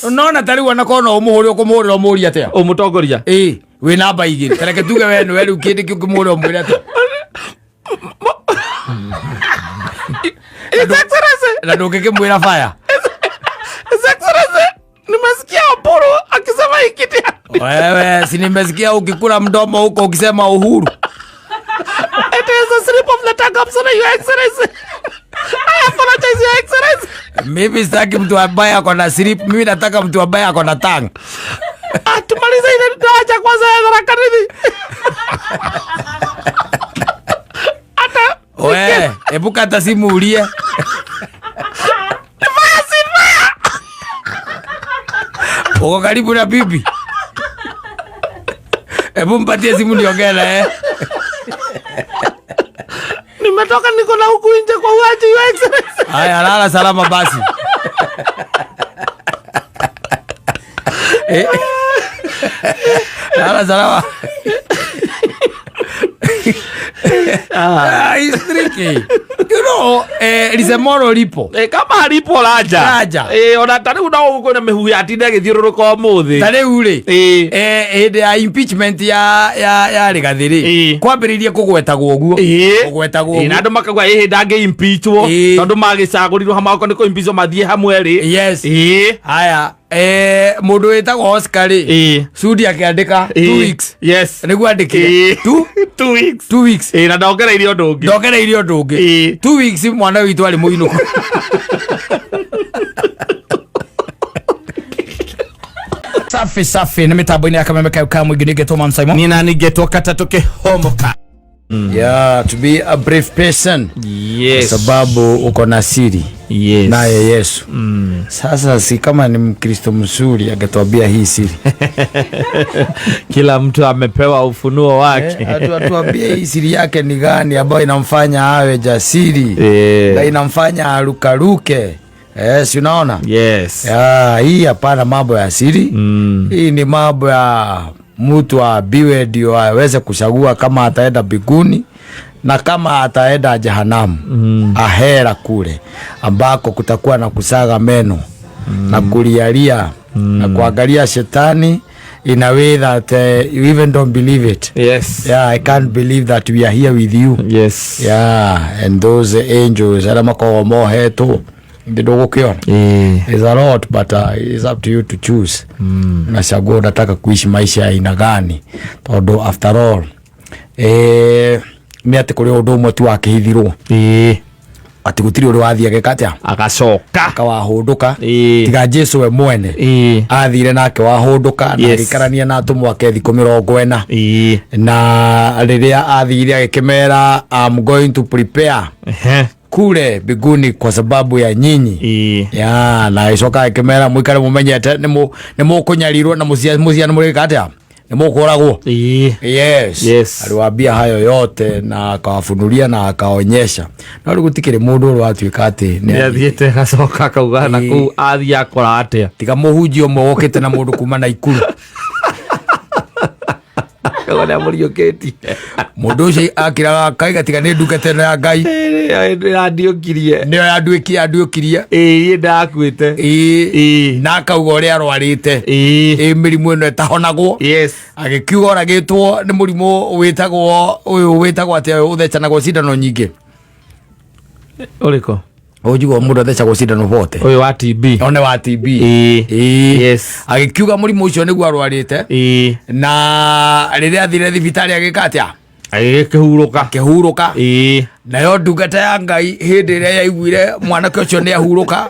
Yes. Nona ta rĩu onakorwo no ũmũhũre ũkũmũhũrĩra ũmũrie atĩa? Ũmũtongoria. Ĩĩ, wĩ namba igĩrĩ. Tareke tuge we nĩwe rĩu kĩndĩ kĩu ũngĩmũhũrĩra ũmwĩre atĩa? His Excellency. Na ndũngĩkĩmwĩra fire. His Excellency. Nimesikia Oporo akisema hii kiti. Wewe, si nimesikia ukikula mdomo huko ukisema Uhuru. It is a slip of the tongue. I'm sorry, Your Excellency. I apologize, Your Excellency. Mimi sitaki mtu ambaye ako na slip, mimi nataka mtu ambaye ako na tongue. Ah, tumalize ile daraja kwanza ya Tharaka Nithi. Hata We, epuka hata simu ulie. fire si fire. Uko karibu na bibi. Hebu mpatie simu niongee naye. Nimetoka niko na huku nje kwa uaji, Your Excellency. Haya, lala salama basi. Eh. Lala salama. Ah, it's tricky. Lisemoro lipo. Eh, kama halipo raja. Raja. Eh, ona ta rĩu no kwĩna mĩhuhu yatinda ĩgĩthiũrũrũka ũmũthĩ. Ta rĩu rĩ, Eh. hĩndĩ ya impeachment ya Rigathĩ rĩ, Eh. kwambĩrĩirie kũgwetagwo ũguo. Ĩĩ. Kũgwetagwo Ĩĩ, na ũguo. andũ makauga ĩhĩ ndangĩ impeachwo Ĩĩ. tondũ magĩcagũrirwo hamwe akorwo nĩ kũ impeachwo mathiĩ hamwe rĩ. Yes. Ĩĩ. Haya, mũndũ wĩtagwo Oscar rĩ, Ĩĩ. Sudi akĩandĩka Ĩĩ. 2 weeks. Yes. Nĩguo andĩkire. Ĩĩ. 2 weeks. 2 weeks. Ĩĩ, na ndongereire ũndũ ũngĩ. Ndongereire ũndũ ũngĩ. Ĩĩ. 2 weeks mwana witũ arĩ mũinũku. Safi safi nĩ mĩtambo-inĩ ya kameme kayo ka mũingĩ nĩngetwo Man Simon. Niĩ nani ngetwo katatũ kĩhomoka. Yeah, to be a brave person. Yes. Kwa sababu uko na siri. Yes. Naye Yesu. Sasa si kama ni Mkristo mzuri angetuambia hii siri. Kila mtu amepewa ufunuo wake. Atuambie hii siri yake ni gani ambayo inamfanya awe jasiri. Na inamfanya arukaruke. Si unaona? Yes. Ya, hii hapana mambo ya siri. Hii ni mambo ya mtu aambiwe ndio aweze kuchagua kama ataenda mbinguni na kama ataenda jehanamu. Ahera kule ambako kutakuwa na kusaga meno na kulialia na kuangalia shetani in a way that you even don't believe it. Yes. Yeah, I can't believe that we are here with you. Yes. Yeah, and those angels arĩa makoragwo mohetwo ndũgũkĩona. It's a lot, but it's up to you to choose. Unachagua unataka kuishi maisha ya aina gani, tondũ after all, nĩ atĩ kũrĩ ũndũ ũmwe tu wakĩhithirwo. Atĩ gũtirĩ ũrĩ wathiĩ agĩka atĩa? Agacoka. Akawahũndũka. Tiga Jesu we mwene. Athire nake wahũndũka na agĩikarania na atũmwo ake thikũ mĩrongo ĩna. Na rĩrĩa athire agĩkĩmera, I'm going to prepare kule mbinguni kwa sababu ya nyinyi. Ya, na agĩcoka agĩkĩmera mũikare mũmenyete nĩ mũkũnyarirwo na mũciana mũrĩka atĩa? Nĩ mũkũragwo. Yes. Yes. Aliwaambia hayo yote na akawafunulia na akaonyesha. No rĩu gũtikĩrĩ mũndũ ũrĩa watuĩka atĩ nĩ Nĩ athiĩte agacoka akauga na kũu athiĩ akora atĩa. Tiga mũhunjia ũmwe wokĩte na mũndũ kuma Naikuru. Akauga nĩ amũriũkĩtie. Mũndũ ũcio akiraga akaiga tiga nĩ ndungata ĩno ya Ngai. Ĩĩ, nĩ yandiũkirie. Nĩyo yandiũkirie. Ĩĩ, niĩ ndakuĩte. Ĩĩ. Ĩĩ. Na akauga ũrĩa arwarĩte. Ĩĩ. Ĩĩ, mĩrimũ ĩno ĩtahonagwo. Yes. Agĩkiuga oragĩtwo nĩ mũrimũ wĩtagwo ũyũ wĩtagwo atĩa ũyũ ũthecanagwo cindano nyingĩ. Ũrĩkũ? Ũnjigua mũndũ athecagwo cindano bote. Ũyũ wa TB. One wa TB. Ĩĩ. Ĩĩ. Yes. Agĩkiuga mũrimũ ũcio nĩguo arwarĩte. Ĩĩ. Na rĩrĩa athire thibitarĩ agĩka atĩa? Agĩkĩhurũka. Akĩhurũka. Ĩĩ. Nayo ndungata ya Ngai hĩndĩ ĩrĩa yaiguire mwanake ũcio nĩ ahurũka,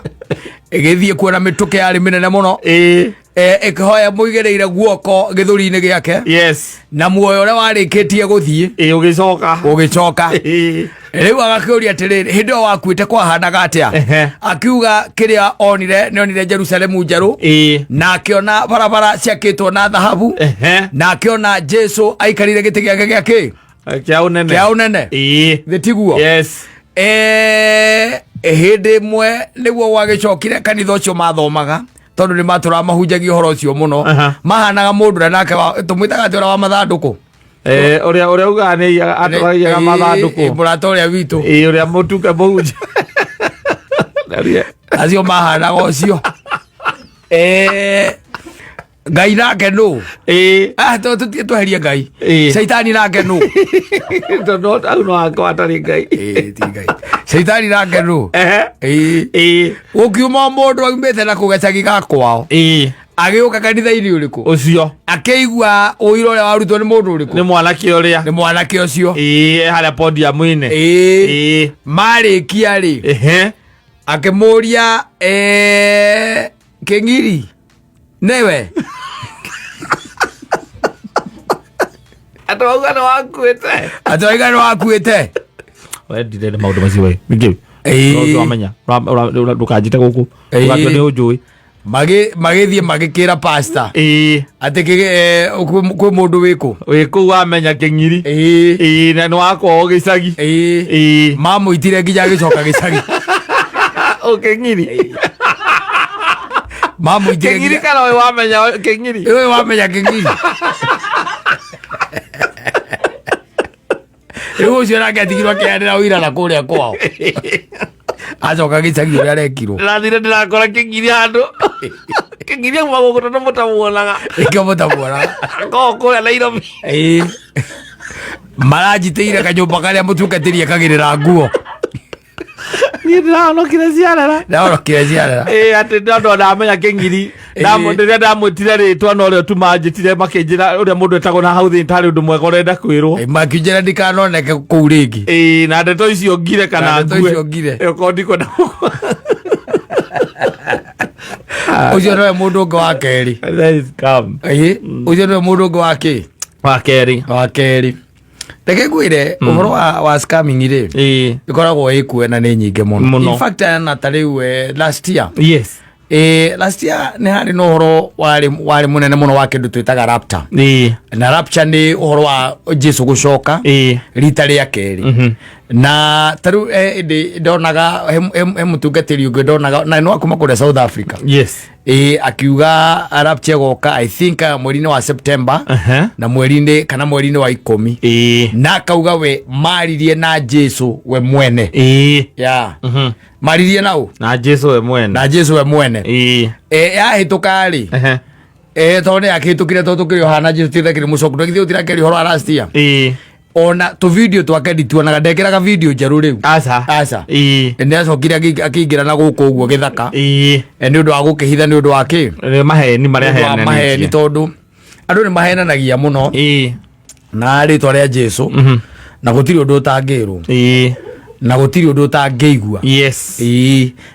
ĩgĩthiĩ kuona mĩtũkĩ yarĩ mĩnene mũno. Ĩĩ. Ĩkĩhoya mũigĩrĩire guoko gĩthũri-inĩ gĩake. Yes. Na muoyo ũrĩa warĩkĩtie gũthiĩ. Ĩĩ, ũgĩcoka. Ũgĩcoka. Ĩĩ. Rĩu agakĩũria atĩrĩrĩ, hĩndĩ ĩyo wakuĩte kwahanaga atĩa? Akiuga kĩrĩa onire, nĩ onire Jerusalemu njerũ. Na akĩona barabara ciakĩtwo na thahabu. Na akĩona Jesu aikarire gĩtĩ gĩake gĩa kĩ? Kĩa ũnene. Kĩa ũnene. Thĩ tiguo? Yes. Hĩndĩ ĩmwe nĩguo gwagĩcokire kanitha ũcio mathomaga, tondũ nĩ matũraga mahunjagia ũhoro ũcio mũno. Mahanaga mũndũ ũrĩa nake tũmwĩtaga atĩ ũrĩa wa mathandũkũ. Ũrĩa ugaga nĩ atwaragia mathandũkũ. Mũrata ũrĩa witũ. Ũrĩa mũtuke mũhunjia. Acio mahanaga ũcio. Ngai nake nũ? Ĩĩ. Ah, tũtige tweherie Ngai. Ĩĩ. Caitani nake nũ? Tondũ hau no hakorwo hatarĩ Ngai. Ĩĩ, ti Ngai. Caitani nake nũ? Ehe. Ĩĩ. Ĩĩ. Gũkiuma mũndũ aumĩte na kũu gacagi ga kwao. Ĩĩ. Agĩũka kanitha-inĩ ũrĩkũ? Ũcio. Akĩigua ũira ũrĩa warutwo nĩ mũndũ ũrĩkũ? Nĩ mwanake ũrĩa. Nĩ mwanake ũcio. Ĩĩ, e harĩa podium-inĩ. Ĩĩ. Ĩĩ. Marĩkia rĩ, Ehe. akĩmũria kĩng'iri nĩwe. Atĩ wauga nĩ wakuĩte. Atĩ wauga nĩ wakuĩte. Wendire nĩ maũndũ macio we. Ningĩ. Ĩĩ. Ndũramenya. Ndũkanjĩte gũkũ. Ĩĩ. Ndũgatue nĩ ũnjũĩ. Magĩthiĩ magĩkĩra pastor Ĩĩ. atĩ kwĩ mũndũ wĩkũ. Wĩ kũu wamenya kĩng'iri. Ĩĩ. Ĩĩ, na nĩ wakwao gĩcagi. Ĩĩ. Ĩĩ. Mamũitire nginya agĩcoka gĩcagi. O kĩng'iri. Mamũitire Kĩng'iri nginya kana ũyũ wamenya kĩng'iri. Ũyũ wamenya kĩng'iri. Rĩu ũcio nake atigirwo akĩanĩra ũira na kũrĩa kwao. Acoka gĩcagi ũrĩa arekirwo. Ndĩrathire ndĩrakora kĩng'iri handũ. Kĩng'iri auma gũkũ tondũ mũtamuonaga. Nĩkĩo mũtamuonaga. Akoragwo kũrĩa Nairobi. Ĩĩ. Maranjitĩire kanyũmba karĩa mũtungatĩri ekagĩrĩra nguo. Niĩ ndĩrahonokire ciarera. Ndahonokire ciarera. Ĩĩ, atĩ ndona ndamenya kĩng'iri. Rĩrĩa ndamwĩtire rĩtwa no rĩo tu manjĩtire makĩnjĩra ũrĩa mũndũ etagwo na hau thĩinĩ tarĩ ũndũ mwega ũrenda kwĩrwo. Ĩĩ, makĩnjĩra ndikanoneke kũu rĩngĩ. Ĩĩ, na ndeto icio ngire kana Na ndeto ngue. icio ngire. Ĩĩ, okorwo ndikwenda Ũcio nowe mũndũ ũngĩ wa kerĩ. That is calm. Ĩĩ, ũcio nowe mũndũ ũngĩ wa kĩ? Wa kerĩ. Wa kerĩ. Reke ngwĩre ũhoro wa scamming rĩ. Ĩĩ. Ĩkoragwo ĩkuo na nĩ nyingĩ mũno. Mũno. In fact, na ta rĩu last year. Yes. Last year nĩ harĩ na ũhoro warĩ mũnene mũno wa kĩndũ twĩtaga rapture. Ĩĩ. Na rapture nĩ ũhoro wa Jesu gũcoka Ĩĩ. rita rĩa kerĩ. Na ta rĩu ĩndĩ ndonaga he mũtungatĩri ũngĩ ndonaga na nĩ wa kuma kũrĩa South Africa. Yes. Akiuga rapture ĩgoka I think mweri-inĩ wa September na mweri-inĩ kana mweri-inĩ wa 10. Na akauga we maririe na Jesu we mwene. Yeah. Maririe na ũ? Na Jesu we mwene. Na Jesu we mwene. Yahĩtũka rĩ. Tondũ nĩ yakĩhĩtũkire tondũ tũkĩrĩ o haha na Jesu tithekĩrĩ mũcoku. Ndũgĩthiĩ ũtirakĩaria ũhoro wa last year. Ona tũ video twake ndituonaga, ndekĩraga video njerũ rĩu. Aca. Aca. Nĩ acokire akĩingĩra na gũkũ ũguo gĩthaka. Nĩ ũndũ wa gũkĩhitha nĩ ũndũ wa kĩ? Nĩ maheni marĩa Nĩ ũndũ wa maheni aheananĩtie. tondũ andũ nĩ mahenanagia mũno. Na rĩtwa rĩa Jesu. Na gũtirĩ ũndũ ũtangĩrwo. Na gũtirĩ ũndũ ũtangĩigua.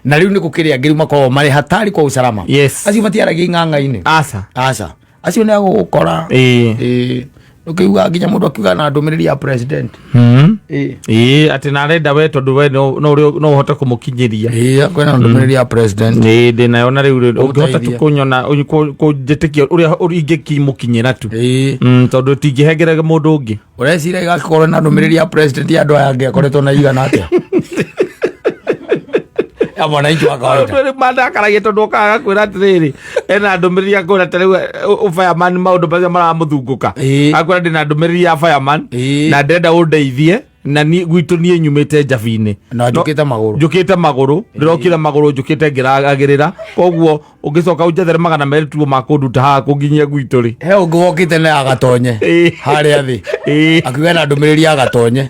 Na rĩu nĩ gũkĩrĩ angĩ rĩu makoragwo marĩ hatari kwa usalama. Acio matiaragia ing'ang'a-inĩ. Aca. Aca. Acio nĩ agũgũkora. Ũkĩigua nginya mũndũ akiuga na ndũmĩrĩri ya president. Atĩ na arenda we tondũ we no ũhote kũmũkinyĩria. Kwĩna ndũmĩrĩri ya president. Ndĩ nayo na rĩu rĩ, ũngĩhota tu Ũmũteithie. kũnyona, kũnjĩtĩkia ũrĩa ingĩkimũkinyĩra tu. Tondũ tingĩhengere mũndũ ũngĩ. Ũreciria igakorwo na ndũmĩrĩri ya president ya andũ aya angĩ akoretwo na igana atĩa? Ya mwananchi wa kawaida. Andũ mandakaragia tondũ okaga kwĩra atĩrĩrĩ, ena ndũmĩrĩri ya kwĩra ta rĩu, fireman maũndũ macio maramũthungũka. Akwĩra ndĩna ndũmĩrĩri ya fireman, na ndĩrenda ũndeithie, na niĩ gwitũ niĩ nyumĩte njabi-inĩ. Na njũkĩte magũrũ. Njũkĩte magũrũ, ndĩrokire magũrũ njũkĩte ngĩragagĩrĩra. Koguo ũngĩcoka ũnjethere 200 tuo ma kũnduta haha kũnginyia gwitũ rĩ. He ũngĩ wokĩte na agatonye. Harĩa thĩ. Akiuga na ndũmĩrĩri ya gatonye.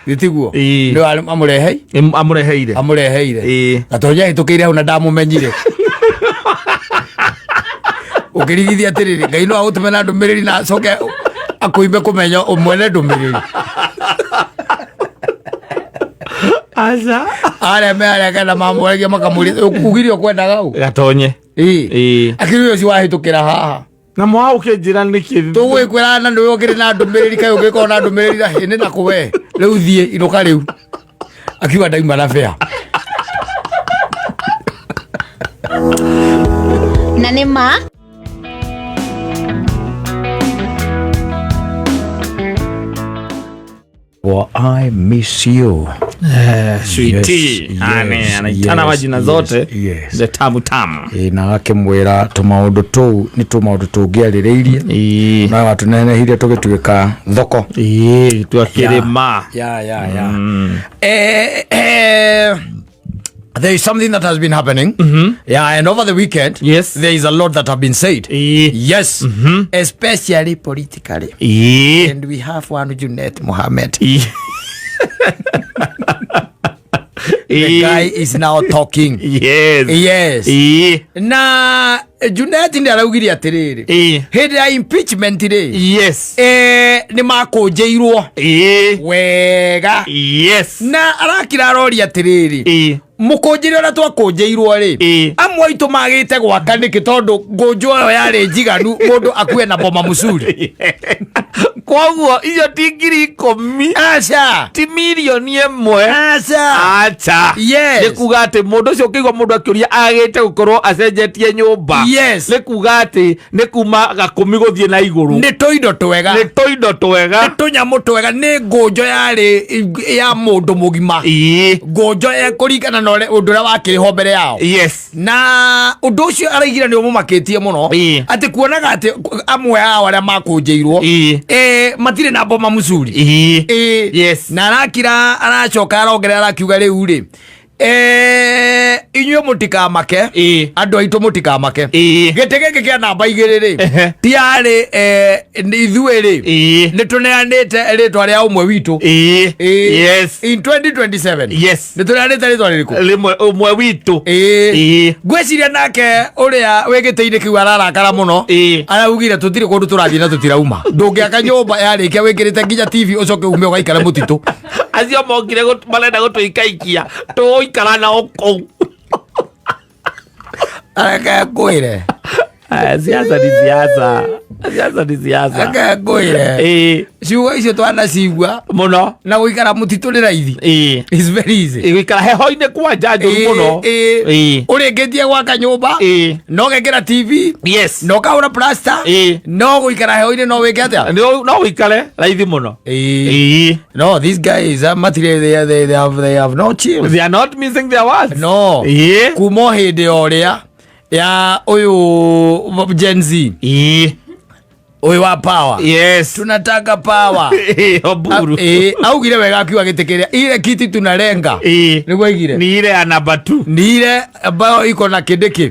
Gĩtiguo? Nĩ amũrehei? Amũreheire. Amũreheire. Gatonye ahĩtũkĩire hau na ndamũmenyire. Ũkĩrigithia atĩrĩrĩ, Ngai no agũtũme na ndũmĩrĩri na acoke akũime kũmenya mwene ndũmĩrĩri. Aca. Arĩa me arĩa kenda mamũragia makamũria, ugire ũkwendaga ũ? Gatonye. Akĩrĩ ũcio wahĩtũkĩra haha. Na mwa ũkĩnjĩra nĩkĩ? Tũgwĩkwĩra na nĩwe ũkĩrĩ na ndũmĩrĩri, kaĩ ũngĩkorwo na ndũmĩrĩri na hĩndĩ na kũwe. Rĩu thiĩ, inũka rĩu. Akiuga ndauma na bea. Na nĩ ma? Well, I miss you. Sweetie. Yes, Ane, yes, anaitana yes, majina yes, zote. yes. The tamu tamu. Na akĩmwĩra tũmaũndũ tũu nĩ tũmaũndũ tũngĩarĩrĩirie. Na watũnenehire tũgĩtuĩka thoko. Twakĩrĩma. Ya, ya, ya. There is something that has been happening. Yeah, and over the weekend, there is a lot that have been said. Yes, especially politically. And we have one Junet Mohammed. The guy is now talking. Yes. Na Junet nĩ araugire atĩrĩrĩ, hĩndĩ ya impeachment rĩ, nĩ makũnjĩirwo wega. Na arakira aroria atĩrĩrĩ, mũkũnjĩre ũrĩa twakũnjĩirwo rĩ, amwe aitũ magĩte gwaka nĩkĩ, tondũ ngũnjwo ĩyo yarĩ njiganu mũndũ akue na boma mũcuri. Koguo icio ti 10,000. Aca. Ti mirioni 1. Aca. Aca. Nĩ kuga atĩ mũndũ ũcio, ũkĩigua mũndũ akĩũria agĩte gũkorwo acenjetie nyũmba, nĩ kuga atĩ nĩ kuma gakũmi gũthiĩ na igũrũ. Nĩ tũindo twega. Nĩ tũindo twega. Nĩ tũnyamũ twega, nĩ ngũnjo yarĩ ya mũndũ mũgima. Ngũnjo ĩkũringana na ũndũ ũrĩa wakĩrĩ ho mbere yao. Na ũndũ ũcio araigire nĩ ũmũmakĩtie mũno, atĩ kuonaga atĩ amwe ao arĩa makũnjĩirwo matirĩ na boma mũcuri. Na arakira aracoka arongerera arakiuga rĩu rĩ, inyuĩ mũtikamake, andũ aitũ mũtikamake, gĩtĩ gĩkĩ kĩa namba 2 rĩ, ti yarĩ ithuĩ rĩ, nĩ tũneanĩte rĩtwa rĩa ũmwe witũ. In 2027 nĩ tũneanĩte rĩtwa rĩrĩkũ? Rĩmwe ũmwe witũ. Ngwĩciria nake ũrĩa wĩ gĩtĩ-inĩ kĩu ararakara mũno. Araugire tũtirĩ kũndũ tũrathiĩ na tũtirauma, ndũngĩaka nyũmba yarĩkia wĩkĩrĩte nginya TV ũcoke ume ũgaikare mũtitũ. Acio mokire marenda gũtũikaikia, tũgũikara nao kũu. Reke ngwĩre. Aya, siasa ni siasa, siasa ni siasa. Reke ngwĩre, ciugo icio twanacigua Mũno. Na gũikara mũtitũ nĩ raithi. It's very easy. Gũikara heho-inĩ kwanja njũru mũno. Ũrĩkĩtie gwaka nyũmba, no gekĩra TV, no kahũra plaster, no gũikara heho-inĩ no wĩke atĩa? No ũikare raithi mũno. No, these guys matirĩ, they have no chill. They are not missing their words. No. Kuma o hĩndĩ o ũrĩa ya ũyũ Gen Z, ũyũ wa power, tunataka power. Oburu. Augire wega akiuga gĩtĩ kĩrĩa ile kiti tunalenga, nĩguo aigire, Ni ile ya namba 2. Ni ile ambayo iko na Kindiki.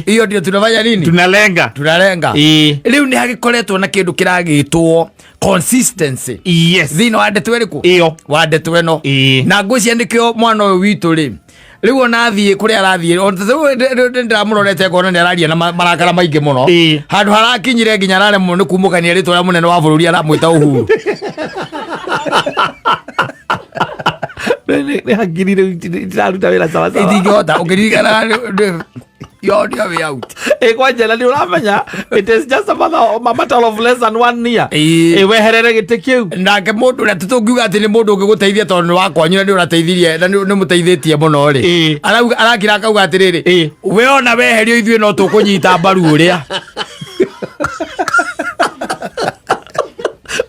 Hiyo ndio tunafanya nini? Tunalenga. Tunalenga. Rĩu nĩ hagĩkoretwo na kĩndũ kĩragĩtwo consistency thĩinĩ wa ndeto ĩrĩkũ? Ĩyo. Wa ndeto ĩno. Na ngwĩciria nĩkĩo mwana ũyũ witũ rĩ, rĩu ona athiĩ kũrĩa arathiĩ, ndĩramũrorete ngona nĩ araria na marakara maingĩ mũno. Handũ harakinyire nginya araremwo nĩ kumũkania rĩtwa rĩa mũnene wa bũrũri, aramwĩta Uhuru. Nĩ hakiri rĩu itiraruta wĩra sawa sawa. Itingĩhota ũkĩririkana you're on your way out. Kwanja na nĩ ũramenya it is just a matter of less than one year. Weherere gĩtĩ kĩu. Nake mũndũ ũrĩa tũtũngiuga atĩ nĩ mũndũ ũngĩgũteithia tondũ nĩ wakwanyu na nĩ ũrateithirie na nĩ mũteithĩtie mũno rĩ, arauga arakira akauga atĩrĩrĩ, we ona weherio ithuĩ no tũkũnyita mbaru ũrĩa.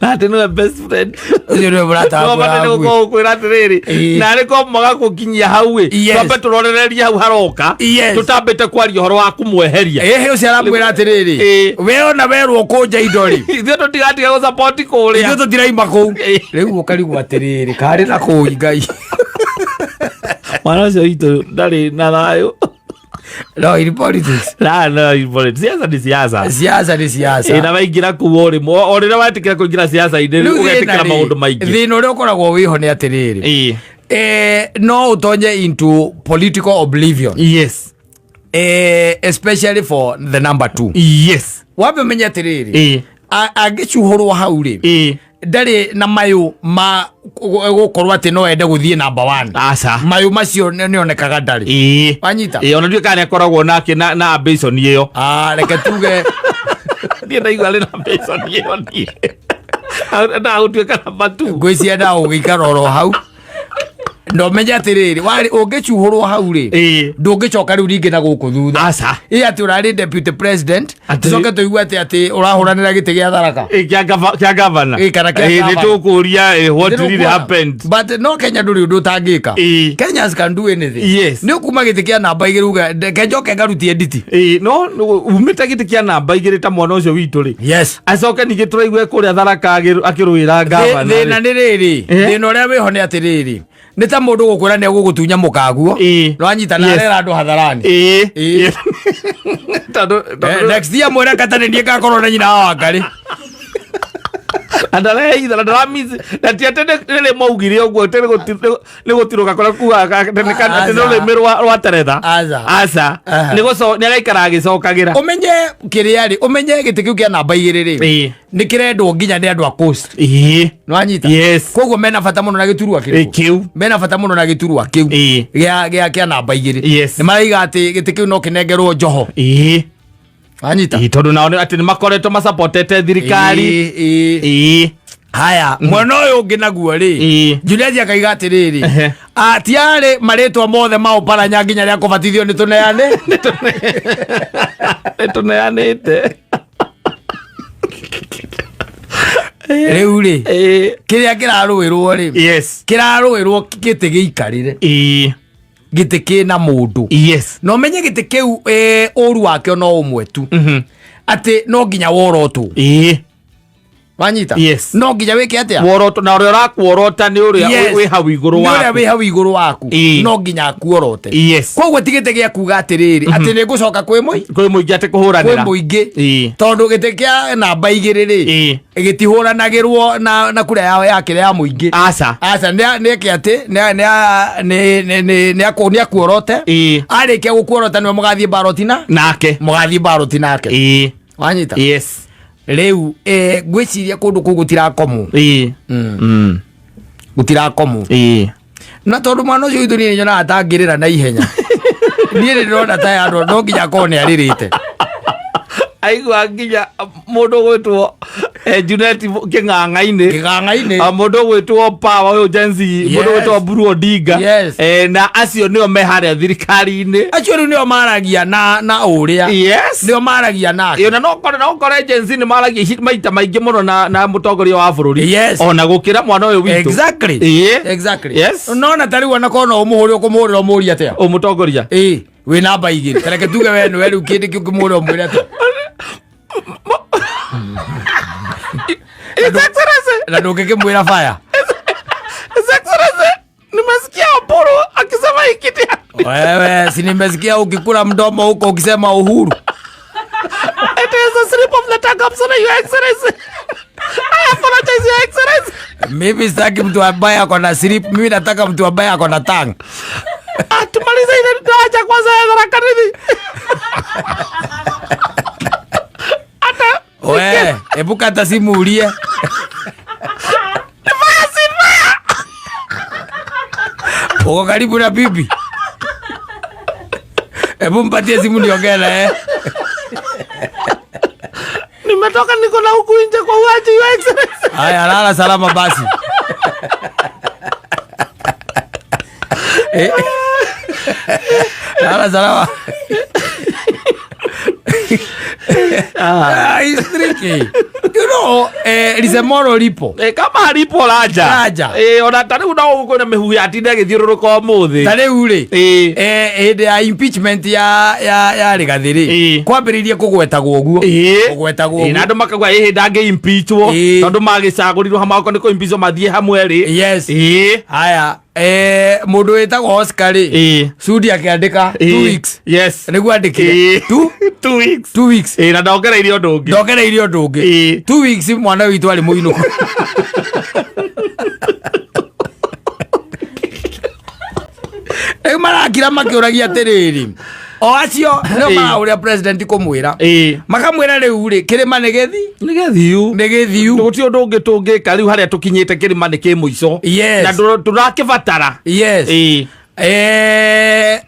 Na atĩ nĩwe best friend. Ũcio nĩwe mũrata no wakwa bate nĩ wa hakuhĩ. gũkorwo ũkwĩra atĩrĩrĩ, narĩ ko mwaga gũkinyia hau ĩ, twambe tũrorererie hau haroka, tũtambĩte kwaria ũhoro wa kũmweheria. Ĩhĩ, ũcio aramwĩra atĩrĩrĩ, we ona werwo kũnja indo rĩ, ithuĩ tũtigatiga gũcapoti kũrĩa. Ithuĩ tũtiraima kũu. Rĩu ũkarigwo atĩrĩrĩ, karĩ na kũu Ngai. Mwana ũcio witũ ndarĩ na thayũ. No, in politics. Na no, in politics. Siasa ni siasa. Siasa ni siasa. Na waingĩra kũu o rĩmwe, o rĩrĩa wetĩkĩra kũingĩra siasa-inĩ, Rĩu ũgetĩkĩra thĩna rĩ, maũndũ maingĩ. Thĩna ũrĩa ũkoragwo wĩho nĩ atĩrĩrĩ, no ũtonye into political oblivion, especially for the number two. Wambe ũmenye atĩrĩrĩ, angĩcuhũrwo hau rĩ, ndarĩ na mayũ ma gũkorwo atĩ no ende gũthiĩ number one. Aca. Mayũ macio nĩonekaga ndarĩ. Wanyita? Ona ndiũĩ kana nĩakoragwo nake na ambition ĩyo. Ah, reke tuge. Niĩ ndaigua arĩ na ambition ĩyo, niĩ na gũtuĩka number two. Ngwĩciria na ũgĩikara oro hau na ũmenye atĩrĩrĩ, warĩ ũngĩcuhũrwo hau rĩ, ndũngĩcoka rĩu rĩngĩ na gũkũ thutha. Aca. Ĩ atĩ ũrarĩ deputy president, Atĩ- tucoke tũigue atĩ ũrahũranĩra gĩtĩ gĩa Tharaka. Kĩa gavana. Ĩ, kana kĩa Nĩ gavana. tũkũria what really Nĩrũkuona? happened. But no Kenya ndũrĩ ũndũ ũtangĩka. Kenyans can do anything. Nĩ ũkuma gĩtĩ kĩa namba 2 uga reke njoke ngarutie nditi. No umĩte gĩtĩ kĩa namba 2 ta mwana ũcio witũ rĩ, acoke ningĩ tũraigue kũrĩa Tharaka akĩrũĩra gavana Thĩna rĩ. nĩ rĩrĩ, thĩna ũrĩa wĩho nĩ atĩrĩrĩ, Nĩ ta mũndũ gũkwĩra nĩ egũgũtunya mũkaguo. Nĩwanyita na arera andũ hadharani. Ĩĩ. Tondũ Next year mwĩre kata nĩ niĩ ngakorwo na nyina wa Wangarĩ. Na ndareitha na ndaramici na ti atĩ nĩ maugire ũguo atĩ nĩ gũtirũka kũrĩa kugaga atĩ nĩ atĩ nĩ rũrĩmĩ rwa teretha. Aca. Aca. Aha. Nĩ gũco nĩ araikara agĩcokagĩra. Ũmenye kĩrĩa rĩ, ũmenye gĩtĩ kĩu kĩa namba 2 rĩ, nĩ kĩrendwo nginya nĩ andũ a coast. Nĩwanyita? Yes. Koguo mena bata mũno na gĩturwa kĩrĩkũ? Kĩu. Mena bata mũno na gĩturwa kĩu gĩa namba 2. Yes. Nĩ maraiga atĩ gĩtĩ kĩu no kĩnengerwo Joho. Wanyita? Tondũ nao atĩ nĩ makoretwo macapotete thirikari. Ĩĩ. Haya, mwena ũyũ ũngĩ naguo rĩ, Julius akaiga atĩrĩrĩ, atiarĩ marĩtwa mothe ma ũparanya nginya rĩa kũbatithio nĩ tũneane. Nĩ tũneanĩte. Rĩu rĩ, kĩrĩa kĩrarũĩrwo rĩ, kĩrarũĩrwo gĩtĩ gĩikarĩre, gĩtĩ kĩna mũndũ. Na ũmenye gĩtĩ kĩu ũru wakĩo no ũmwe tu, atĩ no nginya worotwo. Wanyita? Yes. No nginya wĩke atĩa? Woroto na ũrĩa ũrakuorota nĩ ũrĩa wĩ hau igũrũ Nĩ ũrĩa waku. wĩ hau igũrũ waku. No nginya akuorote. Koguo ti gĩtĩ gĩa kuga atĩrĩrĩ, atĩ nĩ ngũcoka kwĩ mũi? Kwĩ mũingĩ atĩ kũhũranĩra. Kwĩ mũingĩ. Tondũ gĩtĩ kĩa namba 2 rĩ, gĩtihũranagĩrwo na kura yao ya kĩrĩa ya mũingĩ. Aca. Aca, nĩ eke atĩ, nĩ akuorote. Arĩkia gũkuorota nĩwe mũgathiĩ baroti na? Nake. Mũgathiĩ baroti nake. Wanyita? Yes. Rĩu ngwĩciria kũndũ kũu gũtirakomwo. Gũtirakomwo. Na tondũ mwana ũcio witũ niĩ nyonaga atangĩrĩra na ihenya. Niĩ nĩ ndĩrona ta andũ no nginya akorwo nĩ arĩrĩte. Aigua nginya mũndũ ũgwĩtwo Junet Kĩng'ang'a-inĩ. Kĩng'ang'a-inĩ. Mũndũ ũgwĩtwo Power ũyũ Gen Z, mũndũ ũgwĩtwo Mburu Odinga. Na acio nĩo me harĩa thirikari-inĩ. Acio rĩu nĩo maragia na ũrĩa. Nĩo maragia nake. Ĩĩ, na no ũkore Gen Z nĩ maragia maita maingĩ mũno na mũtongoria wa bũrũri. Ona gũkĩra mwana ũyũ witũ. Nona ta rĩu ona korwo no ũmũhũre ũkũmũhũrĩra ũmũrie atĩa? Ũmũtongoria. Ĩĩ, wĩ namba 2. Ta reke tuge we nĩwe rĩu kĩndũ kĩu ũkĩmũhũrĩra ũmwĩre atĩa? His Excellency. Na ndũngĩkĩmwĩra fire. His Excellency, nimesikia Oporo akisema hiki ni Wewe, si nimesikia ukikula mdomo huko ukisema Uhuru. It is a slip of the tongue, I'm sorry, Your Excellency. I apologize, Your Excellency. Mimi sitaki mtu ambaye ako na slip, mimi nataka mtu ambaye ako na tongue. Tumalize ile nitaacha kwanza ya Tharaka Nithi. Ata We, ebuka hata simu ulie. Uko karibu na bibi? Hebu mpatie simu niongee na yeye. Nimetoka niko na huku nje kwa uaji, Your Excellency. Haya, lala salama basi. Lala salama. It's tricky. You know, lisemoro lipo. Kama halipo laja. Laja. Ona ta rĩu no kwĩna mĩhuhu ya tinda ĩgĩthiũrũrũka ũmũthĩ. Ta rĩu rĩ, hĩndĩ ya impeachment ya Rigathĩ rĩ, kwambĩrĩirie kũgwetagwo ũguo. Kũgwetagwo Na ũguo. andũ makauga ĩhĩ ndangĩ impeachwo, tondũ magĩcagũrirwo hamwe, okorwo nĩ kũ impeachwo mathiĩ hamwe rĩ. Haya, mũndũ wĩtagwo Oscar rĩ, Sudi akĩandĩka 2 weeks. Nĩguo andĩkire. 2 weeks. 2 weeks. Na ndongereirie ũndũ ũngĩ. Ndongereirie ũndũ ũngĩ. 2 weeks mwana witũ arĩ mũinũku. Rĩu marakira makĩũragia atĩrĩrĩ, o acio nĩo marahũrĩra president kũmwĩra. Makamwĩra rĩu rĩ, kĩrĩma nĩ gĩthi? Nĩ gĩthiu. Nĩ gĩthiu. Gũtirĩ ũndũ ũngĩ tũngĩka rĩu harĩa tũkinyĩte kĩrĩma nĩ kĩ mũico. Na tũrakĩbatara.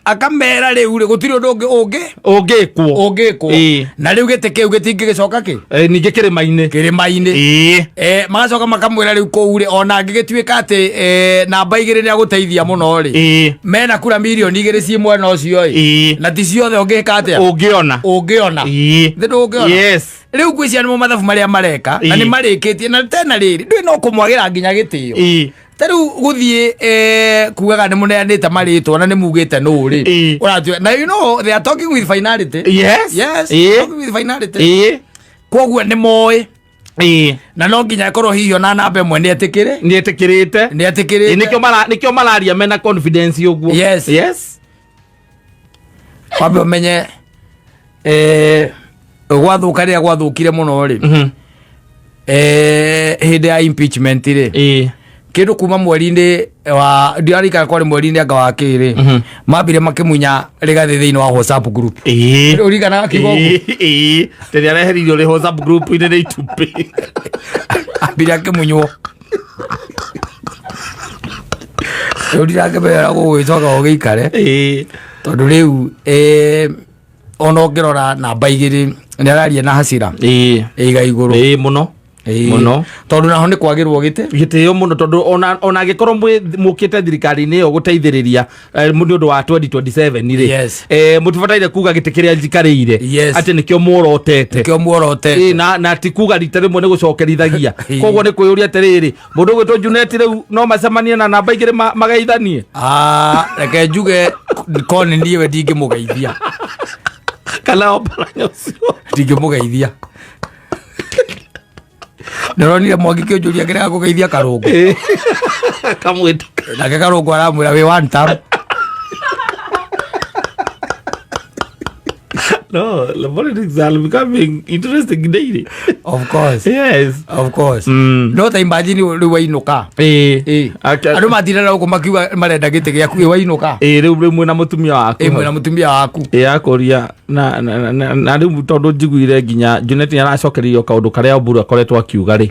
Akamera rĩu rĩ, gũtirĩ ũndũ ũngĩ ũngĩ? Ũngĩkwo. Ũngĩkwo. Na rĩu gĩtĩ kĩu gĩtingĩgĩcoka kĩ? Ningĩ kĩrĩma-inĩ. Kĩrĩma-inĩ. Magacoka makamwĩra rĩu kũu rĩ, ona angĩgĩtuĩka atĩ, namba 2 nĩ agũteithia mũno rĩ. Mena kura mirioni 2 ciĩ mwena ũcio ĩ. Na ti ciothe ũngĩka atĩa? Ũngĩona. Ũngĩona. Thĩ ndũngĩona. Rĩu ngwĩciria nĩmo mathabu marĩa mareka, na nĩ marĩkĩtie, na tena rĩrĩ, ndũĩ no kũmwagĩra nginya gĩtĩo. Ta rĩu gũthiĩ, kugaga nĩ mũneanĩte marĩtwa na nĩ mugĩte nũ rĩ. Ũratua, na you know, they are talking with finality. Yes, talking with finality. Koguo nĩ moĩ. Na no nginya ĩkorwo hihi ona namba ĩmwe nĩ etĩkĩre. Nĩ etĩkĩrĩte. Nĩ etĩkĩrĩte. Nĩkĩo mararia mena confidence ũguo. Yes. Yes. Wambe ũmenye gwathũka rĩrĩa gwathũkire mũno rĩ, hĩndĩ ya impeachment rĩ, kĩndũ kuma mweri-inĩ wa ndirarikana kwarĩ mweri-inĩ anga wa kĩrĩ, mambire makĩmunya Rĩgathĩ thĩinĩ wa WhatsApp group. Ũririkanaga kiugo ũguo? Ĩĩ, rĩrĩa areheririo rĩ WhatsApp group-inĩ nĩ itumbĩ. Ambire akĩmunywo, rĩu ndirakĩmera gũgĩcoka ũgĩikare, tondũ rĩu ona ũngĩrora namba 2 nĩ araria na hasira ĩiga igũrũ. Ĩĩ, mũno. Mũno. Tondũ naho nĩ kwagĩrwo gĩtĩ. Gĩtĩo mũno, tondũ ona angĩkorwo mũkĩte thirikari-inĩ ĩyo gũteithĩrĩria nĩ ũndũ wa 2027 rĩ, mũtibataire kuga gĩtĩ kĩrĩa njikarĩire atĩ nĩkĩo muorotete. Nĩkĩo muorotete. Ĩĩ, na ti kuga rita rĩmwe nĩ gũcokerithagia. Koguo nĩ kwĩyũria atĩrĩrĩ, mũndũ ũgwĩtwo Junet rĩu no macemanie na namba 2 mageithanie? Reke njuge ko nĩ niĩ we ndingĩmũgeithia. Kana Oparanya ũcio. Ndingĩmũgeithia. Ndĩronire Mwangi kĩũnjũria kĩrega kũgeithia Karũngũ. Kamwĩta. Nake Karũngũ aramwĩra wĩ one term. No, the politics are becoming interesting daily. Of course. Yes. Of course. No ta imagine rĩu wainũka. Andũ matindaga gũkũ makiuga marenda gĩtĩ gĩaku, ĩ wainũka. Ĩĩ, rĩu mwĩna mũtumia waku. Ĩ mwĩna mũtumia waku. Ĩ akũria na rĩu tondũ njiguire nginya Junet nĩ aracokereirio kaũndũ karĩa Oburu akoretwo akiuga rĩ,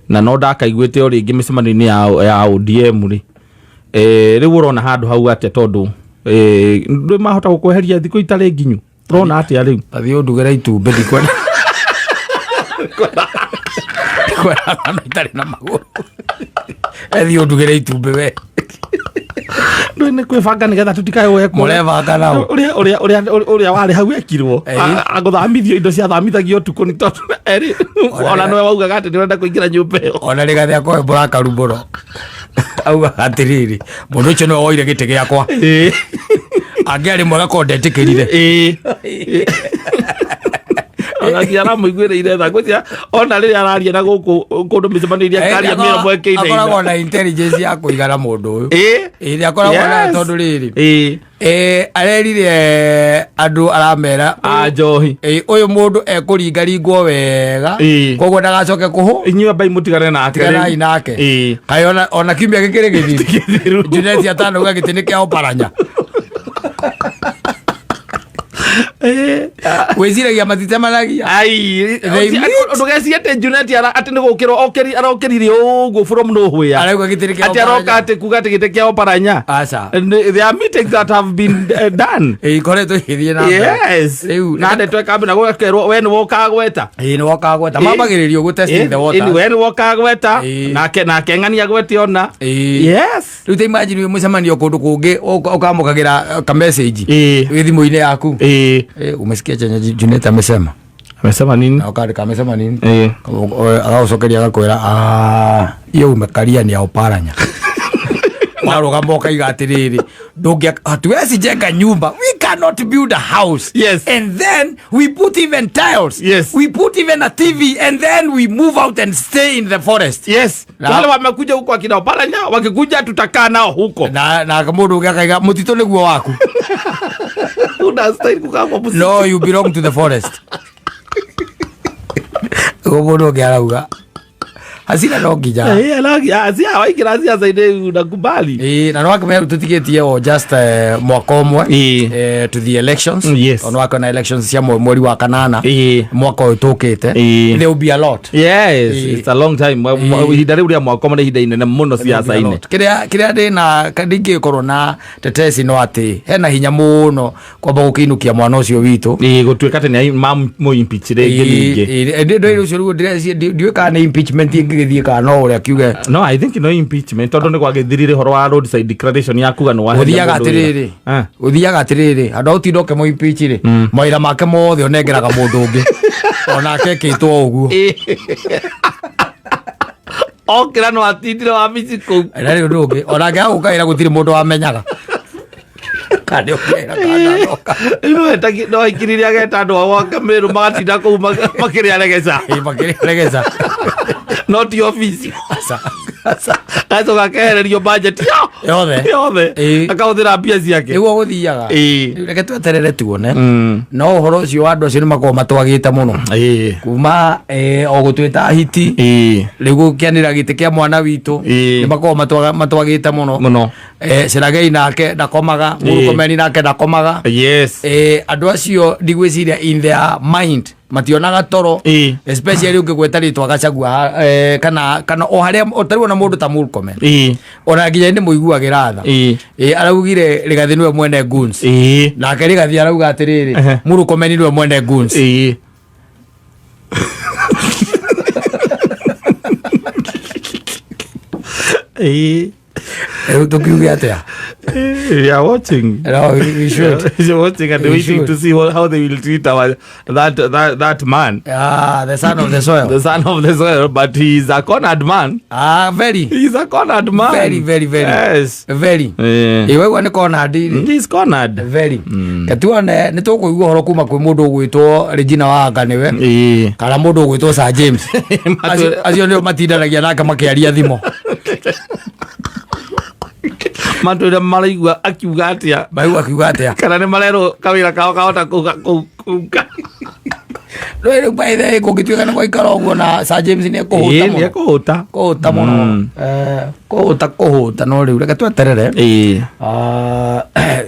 na no ndakaiguĩte o rĩngĩ mĩcemanio-inĩ ya ODM rĩ. Rĩu ũrona handũ hau atĩa, tondũ ndũ mahota gũkweheria thikũ itarĩ nginyu? Ũrona atĩa rĩu? Tathiĩ ũndugĩre itumbĩ, ndikwenda. Ndikwenda ng'ano itarĩ na magũrũ. Ethiĩ ũndugĩre itumbĩ we. Ndũ nĩ kwĩbanga nĩgetha tũtikae gwekwo. Mũrebanga nao. Ũrĩa warĩ hau ekirwo. Agũthamithio indo ciathamithagio ũtukũ nĩ tondũ erĩ, ona nĩwe waugaga atĩ nĩũrenda kũingĩra nyũmba ĩyo. Ona Rĩgathĩ akoe mũrakaru mũno. Augaga atĩrĩrĩ, mũndũ ũcio nĩwe woire gĩtĩ gĩakwa. Angĩarĩ mwega korwo ndetĩkĩrire. Ona nginya aramũiguĩrĩire tha. Ngwĩciria ona rĩrĩa araria na gũkũ kũndũ mĩcemanio-inĩ akaria mĩromo ĩkĩinaina. Akoragwo na intelligence ya kũigana mũndũ ũyũ. Ĩĩ, akoragwo na tondũ rĩrĩ. Arerire andũ aramera A njohi. Ũyũ mũndũ ekũringaringwo wega. Koguo ndagacoke kũhũ. Inyuĩ ambai mũtigane nake. Tiganai nake. Kaĩ ona kiumia gĩkĩrĩ gĩthiru. Gĩthiru. Junet atanauga gĩtĩ nĩ kĩa Oparanya. Wĩciragia matitemanagia. Ai, They meet. ndũgecirie atĩ Junet atĩ nĩ gũkĩrwo arokĩrire ũguo from nowhere. Arauga gĩtĩ nĩ kĩa Atĩ aroka Oparanya. atĩ kuga atĩ gĩtĩ kĩa Oparanya. Aca. There are meetings that have been done. Ĩĩ, ikoretwo igĩthiĩ na mbere. Yes. Rĩu, Na ndeto ĩkambia na gũgakerwo we nĩ wokaga gweta. Ĩĩ, nĩ wokaga gweta. Mambagĩrĩria ũguo testing the waters. Ĩni, we nĩ wokaga gweta. Nake ng'ania gwete ona. Yes. Rĩu ta imagine wĩ mũcemanio kũndũ kũngĩ, ũkamũkagĩra ka message wĩ thimũ-inĩ yaku. Umesikia chenye Junet amesema? Amesema nini? Na ũkandĩka amesema nini? Agagũcokeria agakwĩra, hiyo umekaria ni ya Oparanya. Warũgama ũkaiga atĩrĩrĩ, hatuwezi jenga nyumba, we cannot build a house. Yes. And then we put even tiles. Yes. We put even a TV and then we move out and stay in the forest. Yes. Na- Wale wamekuja huko akina Oparanya, wakikuja tutakaa nao huko. Na mũndũ ũngĩ akaiga mũtitũ nĩguo waku. Unastahili kukaa kwa msitu. No, you belong to the forest. Ũguo mũndũ ũngĩ arauga. Hasira no nginya. Asia waingĩra siasa-inĩ unakubali. Ĩĩ, na no akĩmenya rĩu tũtigĩtie o just mwaka ũmwe to the elections. Yes. O no akĩona elections cia mweri wa kanana mwaka ũyũ tũkĩte. There will be a lot. Yes, it's a long time. Ihinda rĩu rĩa mwaka ũmwe nĩ ihinda inene mũno There will be a siasa-inĩ. lot. Kĩrĩa ndĩna ndingĩkorwo na tetesi no atĩ hena hinya mũno kwamba gũkĩinũkia mwana ũcio witũ. Ĩĩ, gũtuĩka atĩ nĩ mamũ-impeach rĩngĩ ningĩ. Ndĩ ũcio rĩu ndiũĩ kana nĩ impeachment ĩngĩgĩthiĩ kana no ũrĩa kiuge. No, I think no impeachment tondũ nĩ gwagĩthirire ũhoro wa roadside declaration ya kuga nĩ waheria Gũthiaga mũndũ wĩra. atĩrĩrĩ. Gũthiaga atĩrĩrĩ, andũ a ũtinda ũkĩmũ impeach rĩ, mawĩra make mothe ũnengeraga mũndũ ũngĩ. Onake ekĩtwo ũguo. Okĩra no atindire wabici kũu. Na rĩu ũndũ ũngĩ, onake agũka wĩra gũtirĩ mũndũ wamenyaga. Kana nĩ ũkĩra, kana ndoka. No etagi, no aikirire ageta andũ ao a Kamĩrũ magatinda kũu makĩrĩa regeca. Ĩ, makĩrĩa regeca. No ti office. Aca, aca. Gacoka akehererio budget Yothe. Yothe. Ĩĩ. Akahũthĩra mbia ciake. Nĩguo gũthiaga. Ĩĩ. Rĩu reke tweterere tuone. No ũhoro ũcio wa andũ acio nĩ makoragwo matwagĩte mũno. Ĩĩ. Kuma o gũtwĩta hiti. Ĩĩ. Rĩu gũkĩanĩra gĩtĩ kĩa mwana witũ. Ĩĩ. Nĩ makoragwo matwagĩte mũno. Mũno. Cheragei nake ndakomaga, Ĩĩ. Murkomen nake ndakomaga. Yes. Andũ acio ndigwĩciria in their mind mationaga toro. Ĩĩ. Especially ũngĩgweta rĩtwa Gachagua, kana o harĩa ũtarĩ ona mũndũ ta Murkomen. Ĩĩ. Ona nginya nĩ mũiguagĩra tha. Ĩĩ. Araugire Rigathi nĩwe mwene goons. Ĩĩ. Nake Rigathi arauga atĩrĩrĩ, Ehe. Murkomen nĩwe mwene goons. Ĩĩ. Ĩĩ. Rĩu tũkiuge atĩa? We are watching. No, we should. We are watching and We waiting should. to see how they will treat our that man. Ah, the son of the soil. The son of the soil, but he is a cornered man. Ah, very. He is a cornered man. Very, very, very. Yes. Very. Yeah. Ĩ waigua nĩ cornered rĩ. He is cornered. Very. Ketuone nĩ tũkũigua ũhoro kuma kwĩ mũndũ ũgwĩtwo Regina Wanga nĩwe. Ĩĩ. Kana mũndũ ũgwĩtwo Sir James. Acio nĩo matindanagia nake makĩaria thimũ. Matwĩre maraigua akiuga atĩa. Maigua akiuga atĩa. Kana nĩ marerwo kawĩra kao kahota kuga kuga. Rĩu rĩu by the way kũngĩtuĩka nĩ gwaikara ũguo na Sir James nĩ ekũhũta Ĩĩ, mũno. nĩ ekũhũta. Kũhũta mũno. Kũhũta kũhũta no rĩu reke tweterere. Ĩĩ.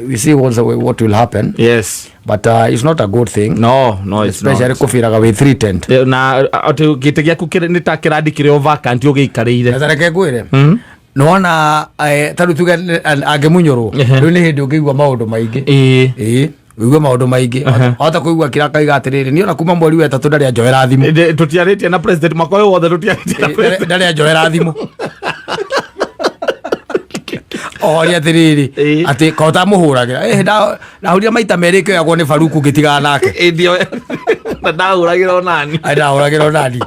We see what will happen. Yes. But it's not a good thing. No, no, it's especially not. kũbiraga wĩ threatened. Na atĩ gĩtĩ gĩaku nĩ ta kĩrandi kĩrĩ o vacant ũgĩikarĩire. Na reke ngwĩre. Nĩwona ta rĩu tuge angĩmunyũrwo Ehe. rĩu nĩ hĩndĩ ũngĩigua maũndũ maingĩ. Ĩĩ. Ĩĩ ũigue maũndũ maingĩ. Wahota kũigua kĩrĩa akaiga atĩrĩrĩ, niĩ ona kuma mweri wa ĩtatũ ndarĩ anjoera thimũ. Tũtiarĩtie na president mwaka ũyũ wothe tũtiarĩtie na president. Ndarĩ anjoera thimũ. Oria atĩrĩrĩ, Ĩĩ. atĩ ko ũtamũhũragĩra. Ndahũrire maita merĩ ĩkĩoyagwo nĩ Faruku ngĩtigana nake. Ĩĩ, na ndahũragĩra onani. Ai, ndahũragĩra onani.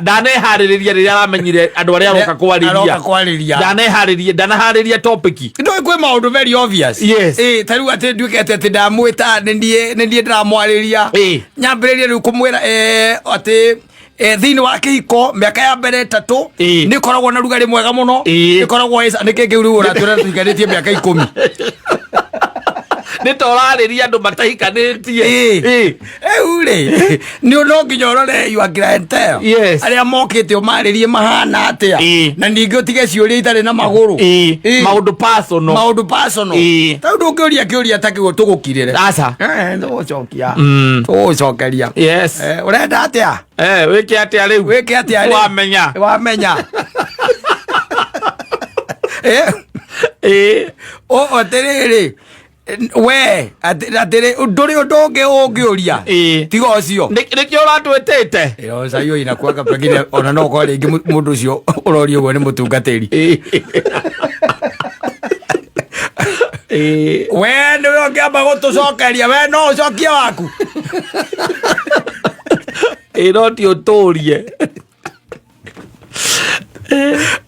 Ndaneharĩrĩria rĩrĩa aramenyire andũ arĩa aroka kwarĩria. Aroka kwarĩria. Ndaneharĩria, ndanaharĩria topic. Ndũĩ kwĩ maũndũ very obvious. Yes. Ĩĩ, ta rĩu atĩ nduĩke atĩ atĩ ndamwĩta nĩ niĩ ndĩramwarĩria. Ĩĩ. Nyambĩrĩrie rĩu kũmwĩra, atĩ thĩinĩ wa kĩhiko mĩaka ya mbere ĩtatũ Ĩĩ. nĩ ĩkoragwo na rugarĩ mwega mũno. Ĩĩ. Ĩkoragwo nĩ kĩĩ kĩu rĩu ũratwĩra tũikarĩtie mĩaka 10? Nĩ ta ũrarĩria andũ matahikanĩtie. Ĩĩ. Ĩĩ. Rĩu rĩ, nĩ no nginya ũrore your clientele. Yes. Arĩa mokĩte ũmarĩrie mahana atĩa. Ĩĩ. Na ningĩ ũtige ciũria itarĩ na magũrũ. Ĩĩ. Ĩĩ. Maũndũ personal. Maũndũ personal. Ĩĩ. Ta rĩu ndũngĩũria kĩũria ta kĩu tũgũkirĩre. Aca. Tũgũcokia. Tũgũcokeria. Yes. Ũrenda atĩa? Wĩke atĩa rĩu? Wĩke atĩa rĩu? Wamenya. Wamenya. Ĩĩ. Atĩrĩrĩ, we, atĩrĩ, ndũrĩ ũndũ ũngĩ ũngĩũria. Ĩĩ. Tiga ũcio. Nĩkĩo ũratwĩtĩte? Ĩyo, cai ũyũ inakuanga pengine ona no ũkorwo rĩngĩ mũndũ ũcio ũroria ũguo nĩ mũtungatĩri. Ĩĩ. Ĩĩ. We nĩwe ũngĩamba gũtũcokeria, we no ũcokie waku. Ĩĩ, no ti ũtũrie.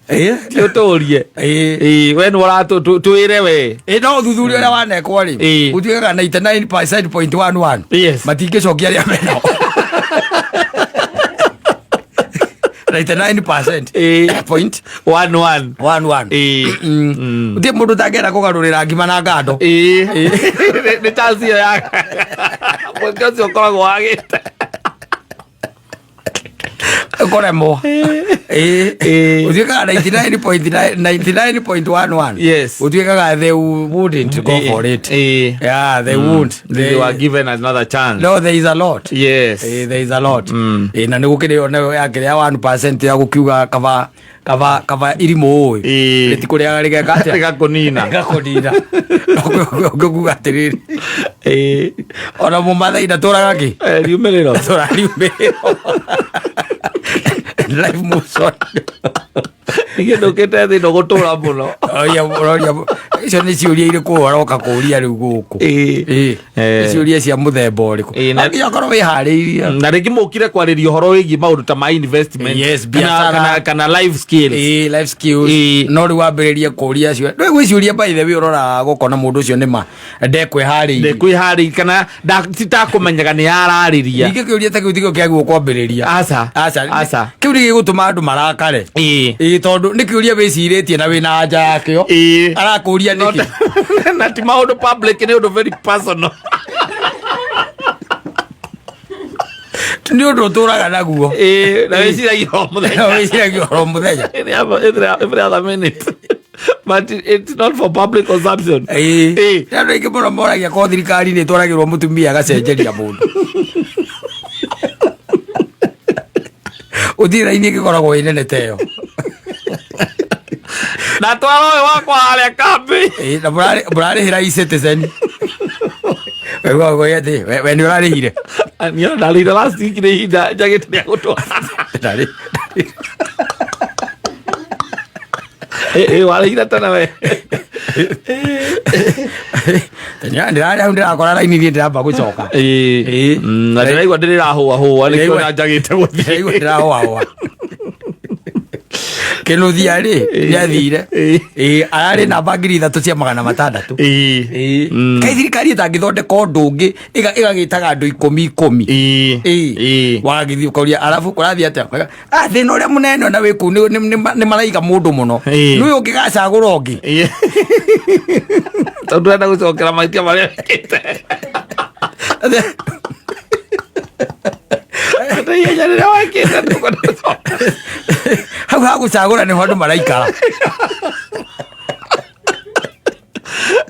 Ĩĩ. Ti ũtũrie. Ĩĩ. Ĩĩ, we nĩ ũratwĩre we. Ĩĩ, no ũthuthuria ũrĩa wanekwo rĩ, Ĩĩ. ũtuĩkaga ninety-nine percent point one one. Yes. Matingĩcokia arĩa menao. 99% Ĩĩ. point One one. one one. Ĩĩ. Gũtirĩ mũndũ ũtangĩenda kũgarũrĩra ngima na ngando. Ĩĩ. Nĩ chance ĩyo ya mweke ũcio ũkoragwo wagĩte. Ũkũremwo. Ĩĩ. Ĩĩ. Ũtuĩkaga 99.99.11. Yes. Ũtuĩkaga they wouldn't go for it. Ĩĩ. Yeah, they won't. They were given another chance. No, there is a lot. Yes. There is a lot. Na nĩ gũkĩrĩ ona yakĩrĩ ya 1% ya gũkiuga kaba kaba kaba irimũ ũĩ. Ĩĩ. Rĩtikũrĩaga rĩgeka atĩa? Rĩgakũnina. Rĩgakũnina. Ũngĩkuga atĩrĩrĩ. Ĩĩ. Ona mũmathai ndatũraga kĩ? Riumĩrĩro. Ndatũraga riumĩrĩro. Life moves on. Nĩkĩ ndũkĩte thĩ ĩno gũtũra mũno? Oria, ũroria icio nĩ ciũria irĩkũ ũroka kũria rĩu gũkũ? Ĩĩ. Ĩĩ. Eh. Nĩ ciũria cia mũthemba ũrĩkũ? Ĩĩ, na- Nginya ũkorwo wĩharĩirie. Na rĩngĩ mũkire kwarĩria ũhoro wĩgiĩ maũndũ ta ma investment, Yes, kana, biacara. kana life skills. Ĩĩ, life skills. Ĩĩ. No rĩu wambĩrĩrie kũria cio rĩu gwĩ ciũria, by the way, ũroraga gũkona mũndũ ũcio nĩ ma ndekwĩharĩirie. Ndekwĩharĩirie kana titakũmenyaga nĩ ararĩria. Ningĩ kĩũria ta kĩu tikĩo kĩagĩrĩirwo kwambĩrĩria. Aca. Aca. Aca. Kĩu nĩ gĩgũtũma andũ marakare. Ĩĩ. Ĩĩ, tondũ nĩ kĩũria wĩcirĩtie na wĩna anja yakĩo. Ĩĩ. Arakũria nĩkĩ? Na ti maũndũ public, nĩ ũndũ very personal. Nĩ ũndũ ũtũraga naguo. Ĩĩ, na wĩciragia o mũthenya. Wĩciragia oro mũthenya. Every other minute, but it's not for public consumption. Ĩĩ. Ĩĩ. Nĩ andũ aingĩ mũno moragia ko thirikari nĩ ĩtwaragĩrwo mũtumia agacenjeria mũndũ. Gũtirĩ raini ĩngĩkoragwo ĩ nene ta ĩyo. Na twara ũyũ wakwa harĩa kambĩ. Ĩĩ, na mũrarĩhĩra e-Citizen. Waigua ũguo atĩ we nĩ ũrarĩhire? Niĩ ndarĩire last week, nĩ ihinda njagĩte rĩa gũtwara. Ĩ, warĩire tene we. Ndĩrarĩ hau ndĩrakora raini, niĩ ndĩramba gũcoka. Ĩĩ. Ĩĩ. Na ndĩraigua ndĩrĩrahũahũa nĩkĩo Ndĩraigua- na njagĩte gũthiĩ. Ndĩraigua ndĩrahũahũa. Kĩnuthia rĩ, nĩathire. Ĩĩ. Ĩĩ, ararĩ namba 3600. Ĩĩ. Ĩĩ. Kaĩ thirikari ĩtangĩthondeka ũndũ ũngĩ ĩgagĩtaga andũ ikũmi ikũmi? Ĩĩ. Ĩĩ. Ĩĩ. Wagĩthiĩ ũkoria arabu kũrathiĩ atĩa? Ah, thĩna ũrĩa mũnene ona wĩ kũu nĩ maraiga mũndũ mũno. Ĩĩ. Nĩ ũyũ ũngĩgacagũra ũngĩ. Ĩĩ. Tondũ ndũrenda gũcokera mahĩtia marĩa wĩkĩte. Atĩ ihenya rĩrĩa wekĩte ndũkwenda gũcokera. Hau ha gũcagũra nĩho andũ maraikara.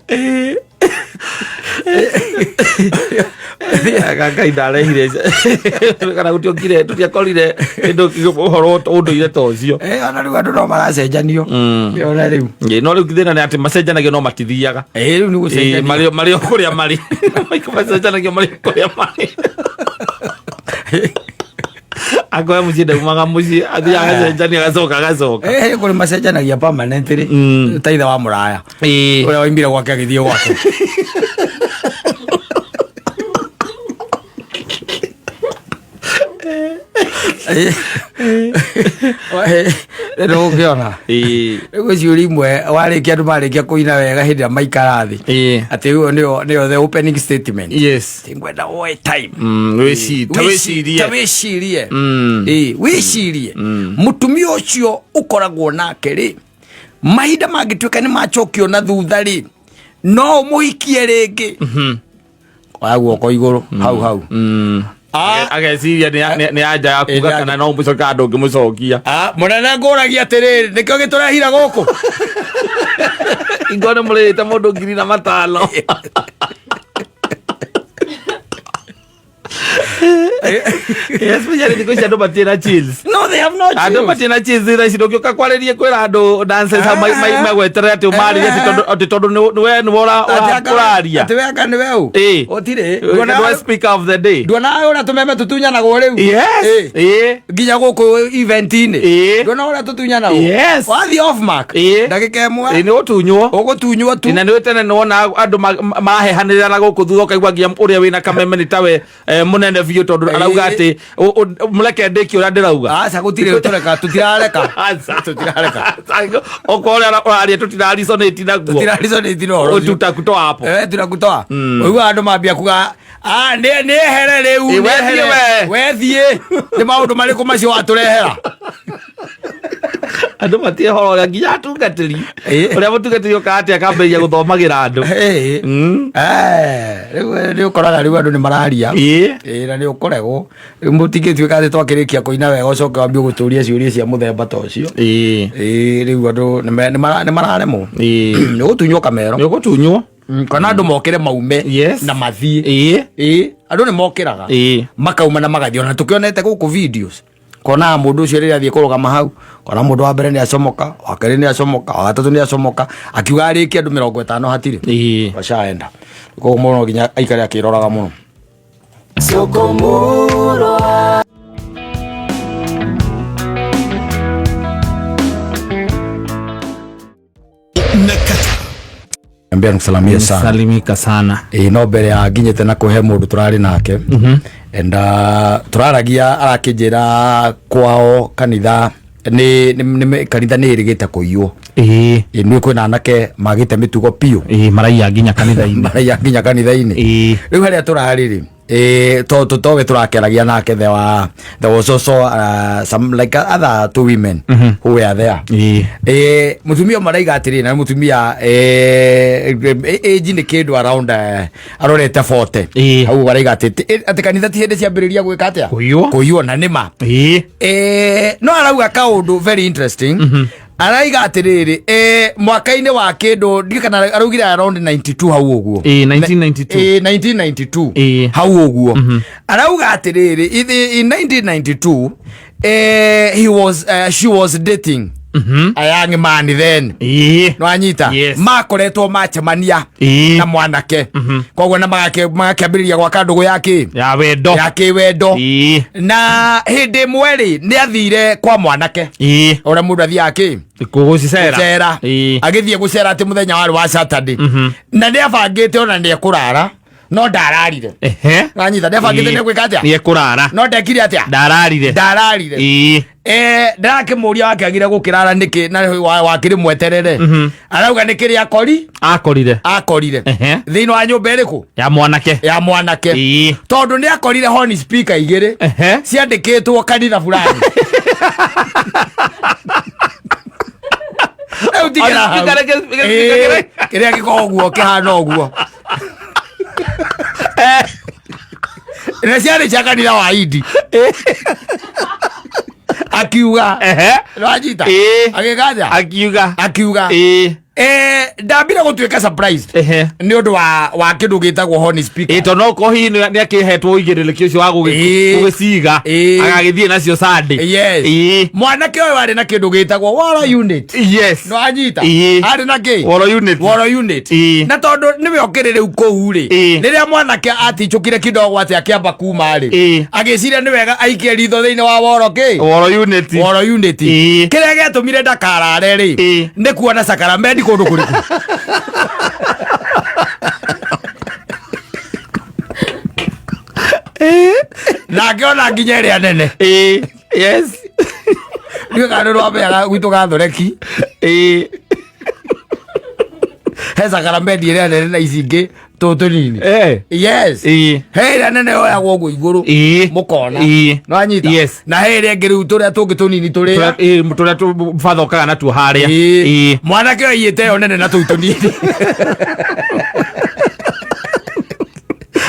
Ĩĩ. Ngai ndarehire kana gũtiokire, tũtiakorire kĩndũ ũhoro ũndũire ta ũcio. Eh, ona rĩu andũ no maracenjanio. Ona rĩu. Ĩĩ, no rĩu thĩna nĩ atĩ macenjanagio no matithiaga. Ĩĩ, rĩu nĩ Ĩĩ, gũcenjanio. marĩ o kũrĩa marĩ. Macenjanagio marĩ o kũrĩa marĩ. Akoya mũciĩ ndaumaga mũciĩ, athiaga agacenjania, agacoka agacoka. Eh, kũrĩ macenjanagia permanently. Ta ithe wa mũraya. Ĩĩ. Ũrĩa waimire gwake agĩthiĩ gwake. Rĩu ũkĩona. Ĩĩ. Rĩu gwĩ ciũria imwe warĩkia, andũ marĩkia kũina wega hĩndĩ ĩrĩa maikara thĩ. Ĩĩ. Atĩ ĩyo nĩyo the opening statement. Yes. Ngwenda woe time. Ta wĩcirie. Ta wĩcirie. Ĩĩ, wĩcirie mũtumia ũcio ũkoragwo nake rĩ, mahinda mangĩtuĩka nĩ macokio na thutha rĩ, no ũmũhikie rĩngĩ? Oya guoko igũrũ hau hau. Ah, Ageciria nĩ anja ya kuga Ĩ, nĩ kana no mũcoka ndũngĩmũcokia. Ah, mũnene, ngũragia atĩrĩrĩ, nĩkĩo gĩtũrehire gũkũ? Ingo nĩ mũrĩhĩte mũndũ 15,000. Especially thikũ ici andũ matirĩ na chills. No, they have no Andũ chills. matirĩ na chills thaa ici. Ndũngĩũka kwarĩrie kwĩra andũ nonsense hau magweterere atĩ ũmarĩrie atĩ tondũ nĩ we nĩwe ũraria. Atĩ we anga nĩwe ũ? Ĩ. Gũtirĩ. Nĩwe speaker of the day. Nduona ũrĩa tũmeme tũtunyanagwo rĩu? Yes. Ĩ. Ĩ. Nginya gũkũ event-inĩ. Ĩ. Nduona ũrĩa tũtunyanagwo? Yes. Wathiĩ off mark, Ĩ. ndagĩka ĩmwe Ĩ, nĩ ũtunywo. Ũgũtunywo tu. Na nĩ tene nĩwona andũ marahehanĩrĩra na gũkũ thutha, ũkaigua nginya ũrĩa wĩna kameme nĩ tawe mũnene biũ tondũ arauga atĩ mũreke ndĩkie ũrĩa ndĩrauga. Aca, gũtirĩ tũreka, tũtirareka. Aca. Tũtirareka. Okorwo ũrĩa ũraria tũtirarisonate naguo. Tũtirarisonate na ũhoro ũcio. Tutakutoa hapo. Eh, tũrakutoa. Ũiguaga andũ mambia kuga, "Ah, nĩ ehere rĩu." Ĩ, nĩ we ehere. thiĩ we. We thiĩ, nĩ maũndũ marĩkũ macio watũrehera? Andũ matirĩ horo ũrĩa nginya atungatĩri, Ĩ. ũrĩa mũtungatĩri ũkaga atĩ akambĩrĩria gũthomagĩra andũ. Ĩ. Eh, rĩu nĩ ũkoraga rĩu andũ nĩ mararia. Ĩ. Ĩ, na nĩ ũkoregwo rĩu mũtingĩtuĩka atĩ twakĩrĩkia kũina wega ũcoke wambie gũtũria ciũria cia mũthemba ta ũcio. Ĩ. Ĩ, rĩu andũ nĩ mararemwo. Ĩ. Nĩ ũgũtunywo kamero. Nĩ ũgũtunywo. Kana andũ mokĩre maume na mathiĩ. Ĩ. Ĩ, andũ nĩ mokĩraga Ĩ. makauma na magathiĩ, ona tũkĩonete gũkũ videos, konaga mũndũ ũcio rĩrĩa athiĩ kũrũgama hau, kona mũndũ wa mbere nĩ acomoka, wa kerĩ nĩ acomoka, wa gatatũ nĩ acomoka, akiuga arĩkie andũ 50 hatirĩ. Washaenda. Koguo mũno nginya aikare akĩroraga mũno. Sokomuro. Ambia nikusalamie sana. Salimika sana. Ĩ no mbere ya nginyĩte na kũhe mũndũ tũrarĩ nake and tũraragia arakĩnjĩra kwao kanitha nĩ kanitha nĩ ĩrĩgĩte kũiywo. Ĩĩ. Ĩ nĩ kwĩna anake magĩte mĩtugo biũ. Ĩĩ, maraiya nginya kanitha-inĩ. Maraiya nginya kanitha-inĩ. Ĩĩ. Rĩu harĩa tũrarĩ rĩ, to towe tũrakĩaragia nake, there was also some like other two women who were there. Ĩĩ. Mutumia ũmwe araiga atĩrĩ, na nĩ mutumia age nĩ kĩndũ around arorete 40. Ĩĩ. Hau araiga atĩ kanitha ti hĩndĩ ciambĩrĩria gwĩka atĩa? Kũiywo. Kũiywo, na nĩma. Ĩĩ. No arauga kaũndũ very interesting. Araiga atĩrĩrĩ, mwaka-inĩ wa kĩndũ ndiũĩ kana araugire around 92 hau ũguo. Ĩĩ, 1992. Ĩĩ, 1992. Ĩĩ. Hau ũguo arauga atĩrĩrĩ, in 1992 he was, she was dating a young man then. Ĩĩ. Nwanyita? Yes. Makoretwo macemania Ĩĩ. na mwanake, koguo na magakĩambĩrĩria gwaka ndũgũ ya kĩ? Ya wendo. Ya kĩwendo. Ĩĩ. Na hĩndĩ ĩmwe rĩ, nĩ athire kwa mwanake, Ĩĩ. ũrĩa mũndũ athiaga kĩ? Gũcicera. Gũcera. Ĩĩ. Agĩthiĩ gũcera atĩ mũthenya warĩ wa Saturday, na nĩ abangĩte ona nĩ ekũrara, no ndararire. Ehe. Wanyita? Nĩ abangĩte Ĩĩ. nĩ egwĩka atĩa? Nĩ ekũrara. No ndekire atĩa? Ndararire. Ndararire. Ĩĩ. Ndĩrakĩmũria wakĩagire gũkĩrara nĩkĩ na wakĩrĩ mweterere. Arauga nĩ kĩrĩa akori Akorire. akorire Ehe. thĩinĩ wa nyũmba ĩrĩkũ? Ya mwanake. Ya mwanake. Ĩĩ. Tondũ nĩ akorire honi speaker igĩrĩ Ehe. ciandĩkĩtwo kanitha fulani. Rĩu tigĩra Honi hau. speaker speaker Ĩĩ, kĩrĩa gĩkoragwo ũguo kĩhana ũguo na ciarĩ cia kanitha wa Indi, akiuga. Ehe. Nĩwanyita? Ĩĩ. Agĩkaja Akiuga. akiuga, Ĩĩ. Ndambire gũtuĩka surprised Ehe. nĩ ũndũ wa kĩndũ gĩtagwo horn speaker. Ĩĩ, tondũ no korwo hihi nĩ akĩhetwo ũigĩrĩrĩki ũcio wa Ĩĩ. gũgĩciga Ĩĩ. agagĩthiĩ nacio Sunday. Yes. Ĩĩ. Mwanake ũyũ arĩ na kĩndũ gĩtagwo woro unit. Yes. Nĩwanyita? Ĩĩ. Arĩ na kĩ? Woro unit. Woro unit. Ĩĩ. Na tondũ nĩwe ũkĩrĩ rĩu kũu rĩ, Ĩĩ. rĩrĩa mwanake aticũkire kidogo atĩ akĩamba kuma rĩ, Ĩĩ. agĩciria nĩ wega aikie ritho thĩinĩ wa woro kĩ? Woro unit. Woro unit. Ĩĩ. Kĩrĩa gĩatũmire ndakarare rĩ, Ĩĩ. nĩ kuona sakaramendi kũndũ kũrĩkũ? Na akĩona nginya ĩrĩa nene. Ĩĩ. Yes. Ndiũĩ kana nĩ rwamenyaga gwitũ gathoreki. Ĩĩ. He sakaramendi ĩrĩa nene na ici ingĩ tũ tũnini. Eh. Yes. Ĩĩ. He ĩrĩa nene yoyagwo ũguo igũrũ, Ĩĩ. mũkona. Ĩĩ. Nĩwanyita? Yes. Na he ĩrĩa ĩngĩ rĩu tũrĩa tũngĩ tũnini tũrĩa. Ĩĩ, tũrĩa batha ũkaga natuo harĩa. Ĩĩ. Ĩĩ. Mwanake ũyũ aiyĩte ĩyo nene na tũu tũnini,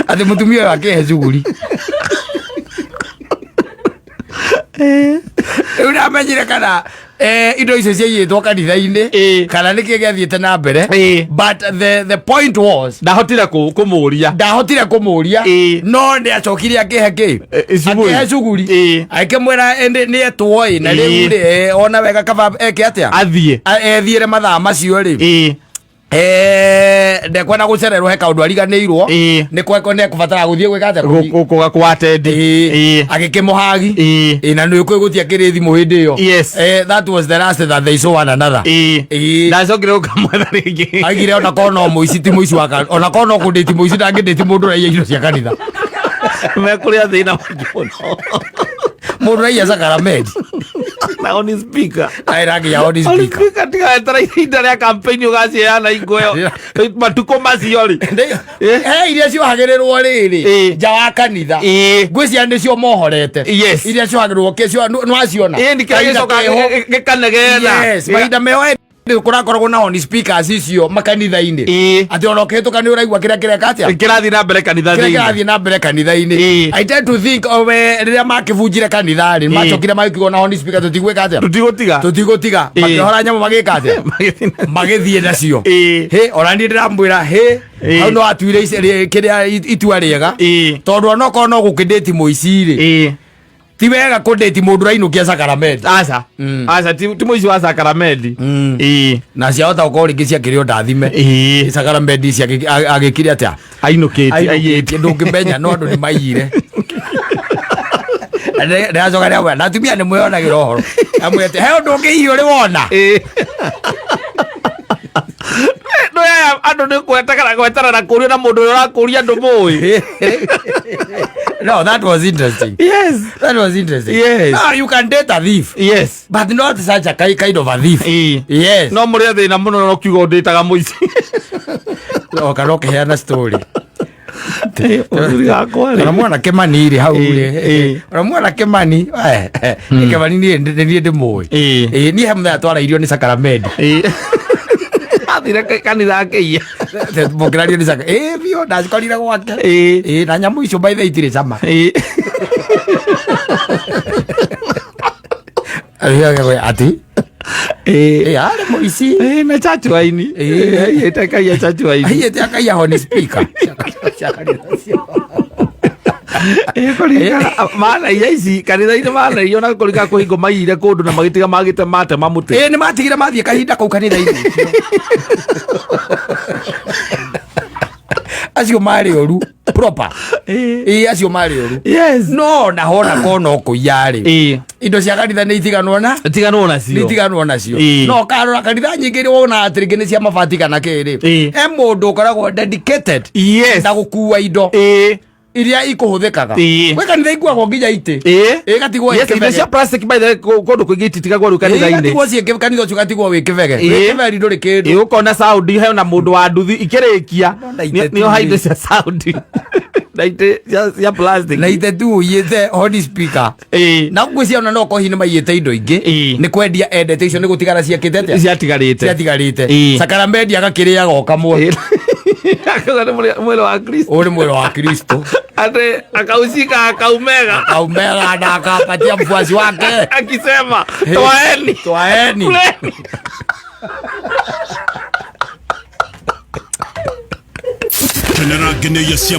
atĩ mũtumia ũyũ akĩhe cuguri. Rĩu ndamenyire kana indo icio ciaiyĩtwo kanitha-inĩ Ĩĩ. kana nĩkĩ gĩathiĩte na mbere. Ĩĩ. But the point was, Ndahotire kũmũria. Ndahotire kũmũria. Ĩĩ. No nĩ acokire akĩhe kĩ? Cuguri. Akĩhe cuguri. Ĩĩ. Akĩmwĩra ĩndĩ nĩ etwo ĩ na Ĩĩ. rĩu rĩ, ona wega kaba eke atĩa? Athiĩ. Ethiĩre mathaa macio rĩ. Ĩĩ. Ndekwenda gũcererwo, he kaũndũ ariganĩirwo. Ĩĩ. Nĩ nĩ ekũbatara gũthiĩ gwĩka atĩa? Gũkwatendi. Ĩĩ. Ĩĩ. Agĩkĩmũhagi. Ĩĩ. Ĩĩ, na nĩ kwĩ gũtiakĩrĩ thimũ hĩndĩ ĩyo. Yes. That was the last that they saw one another. Ĩĩ. Ĩĩ. Ndacokire gũkamwetha rĩngĩ. Aigire ona korwo no mũici ti mũici wa ona korwo no kũndĩti mũici ndangĩndĩti mũndũ ũraiya indo cia kanitha. Mekũrĩa thĩna mũingĩ mũno. Mũndũ ũraiya sakaramenti. Na on speaker. Aĩra nginya on On speaker. speaker, tigaetera ihinda rĩa campaign ũgaciheana ingo ĩyo matukũ macio rĩ. He iria ciohagĩrĩrwo rĩrĩ Ĩĩ. nja wa kanitha. Ĩĩ. Ngwĩciria nĩcio mohorete. Yes. Iria ciohagĩrĩrwo kĩ nĩwaciona? Ĩĩ, nĩ kĩrĩa Kahinda gĩcokaga keho. gĩkanegena. Yes, mahinda meho hĩndĩ kũrakoragwo na on speakers icio makanitha-inĩ, Ĩĩ. atĩ ona ũkĩhĩtũka nĩ ũraigua kĩrĩa kĩreka atĩa? Kĩrathiĩ na mbere kanitha Kĩrĩa thĩinĩ. kĩrathiĩ na mbere kanitha-inĩ. Ĩĩ. I tend to think owe rĩrĩa makĩbunjire kanitha rĩ, macokire magĩkiuga na on speaker tũtigwĩka atĩa? Tũtigũtiga. Tũtigũtiga. Ĩĩ. Makĩohora nyamũ magĩka atĩa? Magĩthiĩ na- Magĩthiĩ nacio. Ĩĩ. Hĩ, ona niĩ ndĩramwĩra hĩ, Ĩĩ. hau no atuire kĩrĩa itua rĩega, Ĩĩ. tondũ onokorwo no gũkĩndĩti mũici rĩ, Ĩĩ. ti wega kũndĩti mũndũ ũrainũkia sakaramenti. Aca, aca, ti mũici wa sakaramenti. Ĩĩ. Na ciahota gũkorwo rĩngĩ ciakĩrĩ o ndathime. Ĩĩ. Sakaramenti ici agĩkire atĩa? Ainũkĩtie, aiyĩte. Ainũkĩtie, ndũngĩmenya, no andũ nĩ maiyire. Ndĩracoka rĩamwe na atumia nĩ mwĩonagĩra ũhoro amwe atĩ he ũndũ ũngĩ hihi ũrĩ wona. Ĩĩ. No aya andũ Handũ nĩ gweterera gweterera kũrio na mũndũ ũrĩa ũrakũria ndũmũĩ. No, that was interesting. Yes. That was interesting. Yes. Ah, you can date a thief. Yes. But not such a kind of a thief. Ĩĩ. Yes. No mũrĩ a thĩna mũno no kiugo ndĩtaga mũici. No, kana ũkĩheana story. Mũthuri wakwa rĩ. Ona mwana Kĩmani rĩ hau rĩ. Ĩĩ. Ona mwana Kĩmani, Kĩmani niĩ nĩ niĩ ndĩmũĩ. Ĩĩ. Ĩĩ, niĩ he mũthenya twarairio nĩ sakramenti. Ĩĩ. Athire kanitha akĩiya. Mũkĩrario nĩ saka. Ĩĩ biũ ndacikorire gwake. Ĩĩ. Ĩĩ, na nyamũ icio by the way itirĩ cama. Ĩĩ. Ati Ĩĩ. ĩĩ arĩ mũici. Ĩĩ, na chachu waini. Ĩĩ. Aiyĩte akaiya chachu waini. Aiyĩte akaiya honi speaker. Cia kanitha cio. Ĩĩ, kũringana manaiya ici kanitha-inĩ manaiya ona kũringana kwĩ hingo maiyire kũndũ na magĩtiga magĩte matema mũtĩ. Ĩĩ nĩ matigire mathiĩ kahinda kau kanitha-inĩ ũcio. Acio marĩ oru proper. Ĩĩ. Ĩĩ acio marĩ oru. Yes. No na hona ko no kũiya rĩ. Ĩĩ. Indo cia kanitha nĩ itiganwo na Tiganwo nacio. nĩ itiganwo nacio. Ĩĩ. No karora kanitha nyingĩ rĩ wona atĩ rĩngĩ nĩ cia mabati kana kĩ rĩ. Ĩĩ. He mũndũ ũkoragwo dedicated Yes. na gũkua indo Ĩĩ. iria ikũhũthĩkaga. Ĩĩ. Gwĩ kanitha ikuagwo nginya itĩ. Ĩĩ. Ĩĩ gatigwo Yes, indo cia plastic by the way kũndũ kũingĩ ititigagwo rĩu kanitha-inĩ. Gatigwo ciĩ kanitha ũcio gatigwo wĩ kĩbege. Ĩĩ. Wĩ kĩberi ndũrĩ kĩndũ. Ĩĩ, ũkona sound he na mũndũ wa nduthi ikĩrĩkia Na itĩ nĩ oha tu. indo cia sound na itĩ cia plastic. Na itĩ tu ũiyĩte honi speaker. Ĩĩ. Na ngwĩciria ona no kohi nĩ maiyĩte indo ingĩ. Ĩĩ. Nĩ kwendia endete icio nĩ gũtigara ciakĩte atĩa? Ciatigarĩte. Ciatigarĩte. Ĩĩ. Sakramenti agakĩrĩaga o kamwe. Ĩĩ. Akauga nĩ mwĩrĩ wa Kristo. Ũyũ nĩ mwĩrĩ wa Kristo. Ate akaushika akaumega. Akaumega na akapatia mfuasi wake. Akisema toaeni. Twaeni. Kuleni. Kenera ngeneia cia